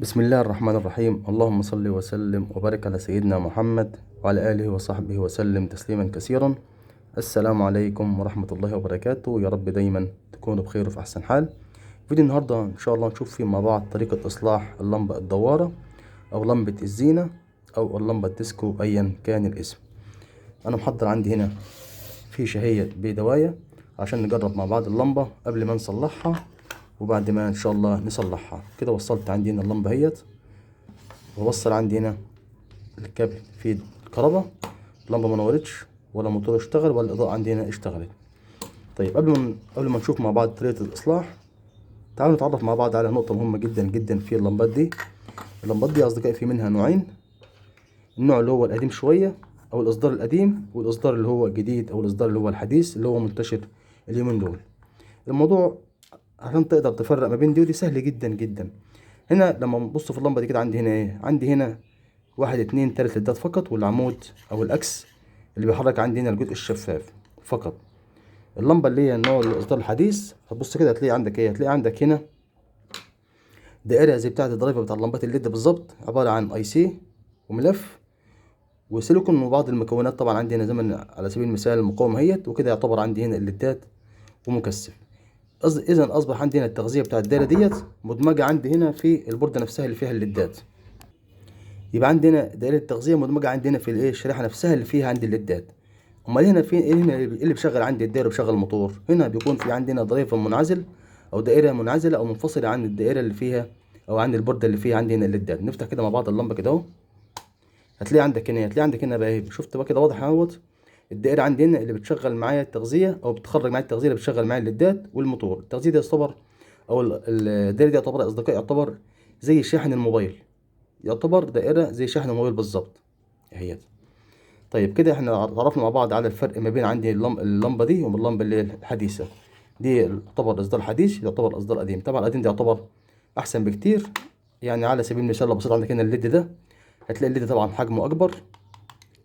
بسم الله الرحمن الرحيم. اللهم صل وسلم وبارك على سيدنا محمد وعلى آله وصحبه وسلم تسليما كثيرا. السلام عليكم ورحمة الله وبركاته. يا رب دايما تكونوا بخير وفي أحسن حال. فيديو النهاردة إن شاء الله نشوف فيه مع بعض طريقة إصلاح اللمبة الدوارة أو لمبة الزينة أو اللمبة الديسكو أيا كان الاسم. أنا محضر عندي هنا فيشة هي بدواية عشان نجرب مع بعض اللمبة قبل ما نصلحها وبعد ما ان شاء الله نصلحها. كده وصلت عندي هنا اللمبة اهيت، ووصل عندي هنا الكابل في الكهرباء. اللمبة ما نورتش ولا موتور اشتغل ولا الاضاءة عندي هنا اشتغلت. طيب قبل ما نشوف مع بعض طريقه الاصلاح، تعالوا نتعرف مع بعض على نقطة مهمة جدا جدا في اللمبات دي. اللمبات دي يا اصدقائي في منها نوعين، النوع اللي هو القديم شوية او الاصدار القديم، والاصدار اللي هو الجديد او الاصدار اللي هو الحديث اللي هو منتشر اليومين دول. الموضوع عشان تقدر تفرق ما بين دي ودي سهل جدا جدا. هنا لما نبص في اللمبة دي كده عندي هنا ايه؟ عندي هنا 1 2 3 ليدات فقط، والعمود او الاكس اللي بيحرك عندي هنا الجزء الشفاف فقط. اللمبة اللي هي النوع الاصدار الحديث هتبص كده هتلاقي عندك ايه؟ هتلاقي عندك هنا دائرة زي بتاعه ال driver بتاع اللمبات ال LED بالظبط، عبارة عن IC وملف وسيليكون وبعض المكونات. طبعا عندي هنا زي ما على سبيل المثال المقاومة اهيت وكده، يعتبر عندي هنا الليدات ومكثف. اذا اصبح عندي هنا التغذية بتاع الدايرة ديت مدمجه عندي هنا في البورده نفسها اللي فيها الليدات. يبقى عندنا دائرة التغذية مدمجه عندنا في الايه؟ الشريحة نفسها اللي فيها عندي الليدات. امال هنا فين ايه هنا اللي بيشغل عندي الدايرة وبيشغل الموتور؟ هنا بيكون في عندنا driver منعزل او دائرة منعزله او منفصلة عن الدائرة اللي فيها او عن البورده اللي فيها عندي هنا الليدات. نفتح كده مع بعض اللمبة كده اهو، هتلاقي عندك هنا، هتلاقي عندك هنا بقى ايه؟ شفت بقى كده واضح اهوت الدائرة عندي هنا اللي بتشغل معايا التغذية او بتخرج معايا التغذية اللي بتشغل معايا الليدات والموتور. التغذية دي يعتبر او الدائرة دي يعتبر يا اصدقائي يعتبر زي شاحن الموبايل، يعتبر دائرة زي شاحن الموبايل بالظبط اهيت. طيب كده احنا عرفنا مع بعض على الفرق ما بين عندي اللمبة دي واللمبه اللي هي الحديثة دي. يعتبر اصدار حديث، يعتبر اصدار قديم. طبعا القديم ده يعتبر احسن بكتير. يعني على سبيل المثال لو بصيت عندك هنا ال LED ده هتلاقي ال LED طبعا حجمه اكبر،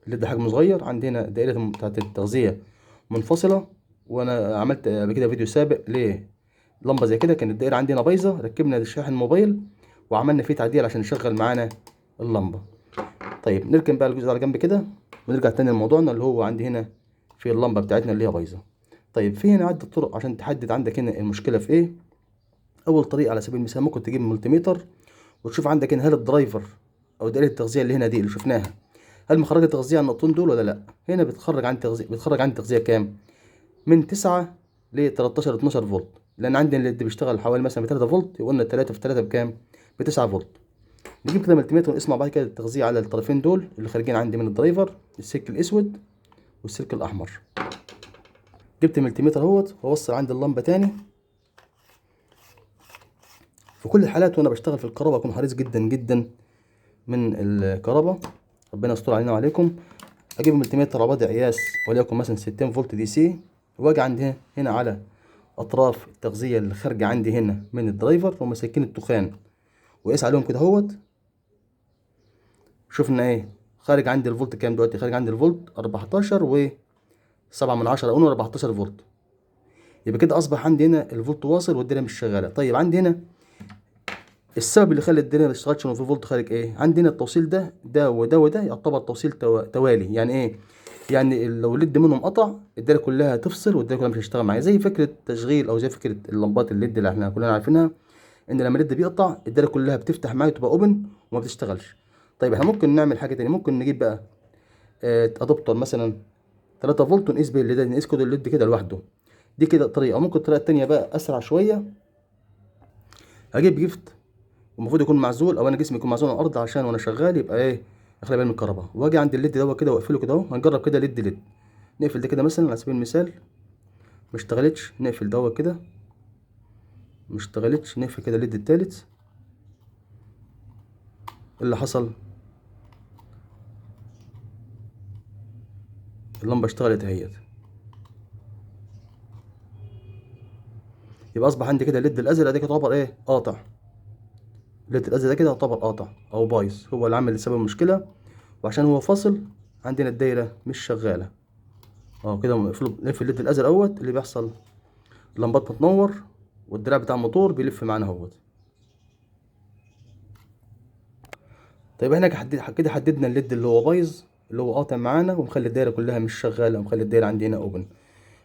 ال LED حجمه صغير. عندنا دائرة بتاعت التغذية منفصلة، وانا عملت قبل كده فيديو سابق للمبة زي كده كانت الدائرة عندنا بايظة، ركبنا شاحن موبايل وعملنا فيه تعديل عشان نشغل معانا اللمبة. طيب نركن بقى الجزء ده على جنب كده ونرجع تاني لموضوعنا اللي هو عندي هنا في اللمبة بتاعتنا اللي هي بايظة. طيب في هنا عدة طرق عشان تحدد عندك هنا المشكلة في ايه. اول طريقة على سبيل المثال ممكن تجيب multimeter وتشوف عندك هنا هل ال driver او دائرة التغذية اللي هنا دي اللي شفناها هل مخرج التغذية على النقطتين دول ولا لا. هنا بتخرج عن تغذية، بتخرج عن تغذية كام؟ من 9 ل 13 12 فولت، لان عندنا اللي بيشتغل حوالي مثلا ب 3 فولت، يقولنا 3 في 3 بكام؟ ب 9 فولت. نجيب كده multimeter ونقيس مع بعض كده التغذية على الطرفين دول اللي خارجين عندي من ال driver، السلك الاسود والسلك الاحمر. جبت multimeter اهوت واوصل عندي اللمبة تاني. في كل الحالات وانا بشتغل في الكهرباء اكون حريص جدا جدا من الكهرباء، ربنا يستر علينا وعليكم. اجيب multimeter على وضع قياس وليكن مثلا 60 فولت DC، واجي عند هنا على اطراف التغذية اللي خارجه عندي هنا من ال driver ومساكين التخان، وقيس عليهم كده اهوت. شفنا ايه خارج عندي الفولت كام دلوقتي؟ خارج عندي الفولت أربعتاشر و سبعة من عشرة، قلنا 14 فولت. يبقى كده اصبح عندي هنا الفولت واصل والدنيا مش شغالة. طيب عندي هنا السبب اللي خلى الدنيا ما تشتغلش وفي فولت خارج ايه؟ عندنا التوصيل ده ده وده وده يعتبر توصيل توالي. يعني ايه؟ يعني لو ال LED منهم قطع الدايرة كلها تفصل والدايره كلها مش هتشتغل معايا، زي فكرة تشغيل او زي فكرة اللمبات ال LED اللي احنا كلنا عارفينها، ان لما ال LED بيقطع الدايرة كلها بتفتح معايا وتبقى open وما بتشتغلش. طيب احنا ممكن نعمل حاجة تانية، ممكن نجيب بقى adapter مثلا 3 فولت ونقيس بيه ال LED، نقيس كده ال LED كده لوحده. دي كده طريقه. ممكن الطريقة التانية بقى اسرع شوية، هجيب جفت المفروض يكون معزول او انا جسمي يكون معزول عن الارض عشان وانا شغال يبقى ايه اخلي بالي من الكهرباء، واجي عند ال LED دوت كده واقفله كده اهو. هنجرب كده LED LED، نقفل ده كده مثلا على سبيل المثال ما اشتغلتش، نقفل دوت كده ما اشتغلتش، نقفل كده ال LED التالت. اللي حصل اللمبة اشتغلت اهيت. يبقى اصبح عندي كده ال LED الازرق ده كده يعتبر ايه قاطع، ال LED الازرق ده كده يعتبر قاطع او بايظ، هو اللي عامل سبب المشكلة، وعشان هو فاصل عندنا الدايرة مش شغالة. كده نقفل ال LED الازرق اهوت، اللي بيحصل اللمبات بتنور والدراع بتاع الموتور بيلف معانا اهوت. طيب احنا كده حددنا ال LED اللي هو بايظ، اللي هو قاطع معانا ومخلي الدايرة كلها مش شغالة، ومخلي الدايرة عندنا open.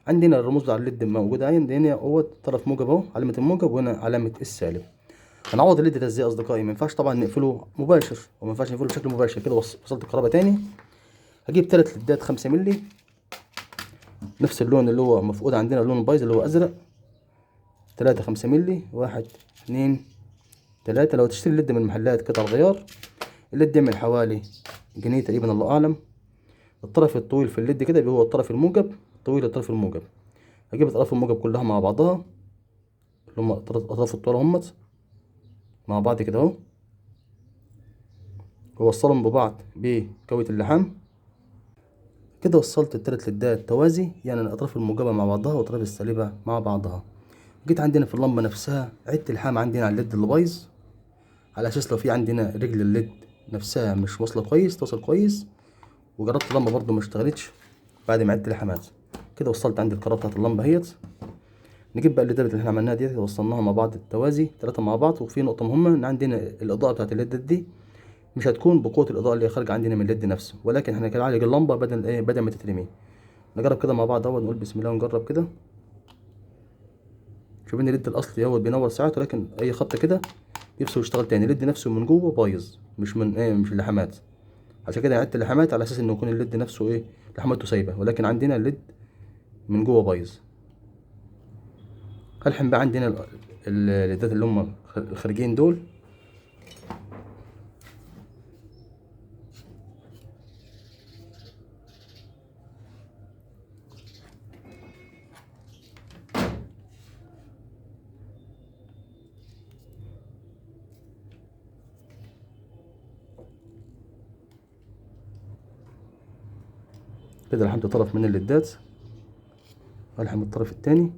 عندنا الرموز بتاع ال LED موجودة عندنا اهو، طرف موجب اهو، علامة الموجب، وهنا علامة السالب. هنعوض ال LED ده ازاي يا اصدقائي؟ ما ينفعش طبعا نقفله مباشر، وما ينفعش نقفله بشكل مباشر كده. وصلت الكهرباء تاني، هجيب 3 ليدات 5 مللي نفس اللون اللي هو مفقود عندنا، اللون البايظ اللي هو ازرق، 3 5 مللي، 1 2 3. لو تشتري LED من محلات قطع الغيار، ال LED يعمل حوالي جنيه تقريبا، الله اعلم. الطرف الطويل في ال LED كده بيبقى هو الطرف الموجب، طويل الطرف الموجب. هجيب اطراف الموجب كلها مع بعضها، اللي هم اطراف الطوال همت مع بعض كده اهو، ووصلهم ببعض بكوية اللحام كده. وصلت التلات ليدات توازي، يعني الاطراف الموجبة مع بعضها والاطراف السالبه مع بعضها. جيت عندنا في اللمبة نفسها عدت اللحام عندنا على ال LED اللي بايظ، على اساس لو في عندنا رجل ال LED نفسها مش واصله كويس توصل كويس. وجربت اللمبة برضو ما اشتغلتش بعد ما عدت اللحامات كده. وصلت عندي الكهرباء بتاعت اللمبة اهيت. نجيب بقى الليدات اللي احنا عملناها ديت، وصلناها مع بعض التوازي 3 مع بعض. وفي نقطة مهمة، ان عندنا الاضاءة بتاعت الليدات دي مش هتكون بقوة الاضاءة اللي خارجه عندنا من ال LED نفسه، ولكن احنا كده نعالج اللمبة بدل ايه، بدل ما تترمي. نجرب كده مع بعض اهو، نقول بسم الله ونجرب كده. شوف ان ال LED الاصلي اهو بينور ساعات، ولكن اي خبطه كده يفصل ويشتغل تاني. ال LED نفسه من جوه بايظ، مش من ايه، مش اللحامات. عشان كده عدت اللحامات على اساس انه يكون ال LED نفسه ايه، لحمته سايبه، ولكن عندنا ال LED من جوه بايظ. هلحم بقى عندنا الليدات اللي هم الخارجين دول. كده لحمت طرف من الليدات، ألحم الطرف التاني.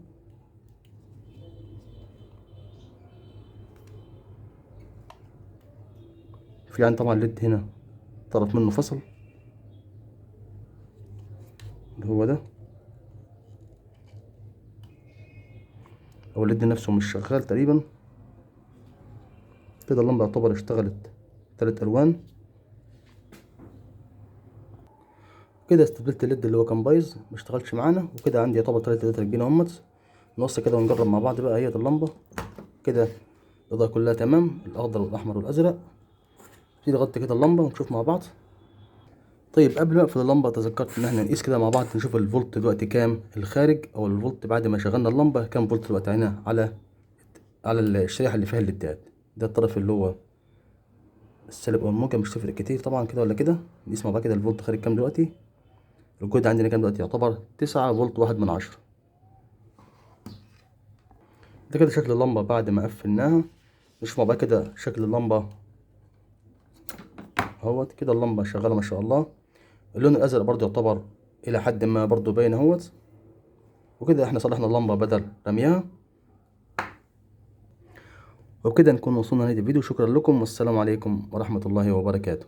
في عندي طبعا ليد هنا طرف منه فصل اللي هو ده، او ال LED نفسه مش شغال تقريبا. كده اللمبة يعتبر اشتغلت 3 الوان. كده استبدلت ال LED اللي هو كان بايظ ما اشتغلش معانا، وكده عندي يعتبر 3 ليدات راكبين اهمت. نوصل كده ونجرب مع بعض بقى. هي اللمبة كده الاضاءة كلها تمام، الاخضر والاحمر والازرق. نبتدي نغطي كده اللمبة ونشوف مع بعض. طيب قبل ما اقفل اللمبة تذكرت ان احنا نقيس كده مع بعض، نشوف الفولت دلوقتي كام الخارج، او الفولت بعد ما شغلنا اللمبة كام فولت دلوقتي هنا على الشريحة اللي فيها الليدات. ده الطرف اللي هو السالب او الموجب، مش تفرق كتير طبعا كده ولا كده. نقيس مع بعض كده الفولت خارج كام دلوقتي. الجهد عندنا كام دلوقتي؟ يعتبر 9 فولت 1/10. ده كده شكل اللمبة بعد ما قفلناها. نشوف مع بعض كده شكل اللمبة اهوت. كده اللمبة شغالة ما شاء الله. اللون الازرق برضو يعتبر الى حد ما برضو باين اهوت. وكده احنا صلحنا اللمبة بدل رميها. وبكده نكون وصلنا لنهاية الفيديو. شكرا لكم والسلام عليكم ورحمة الله وبركاته.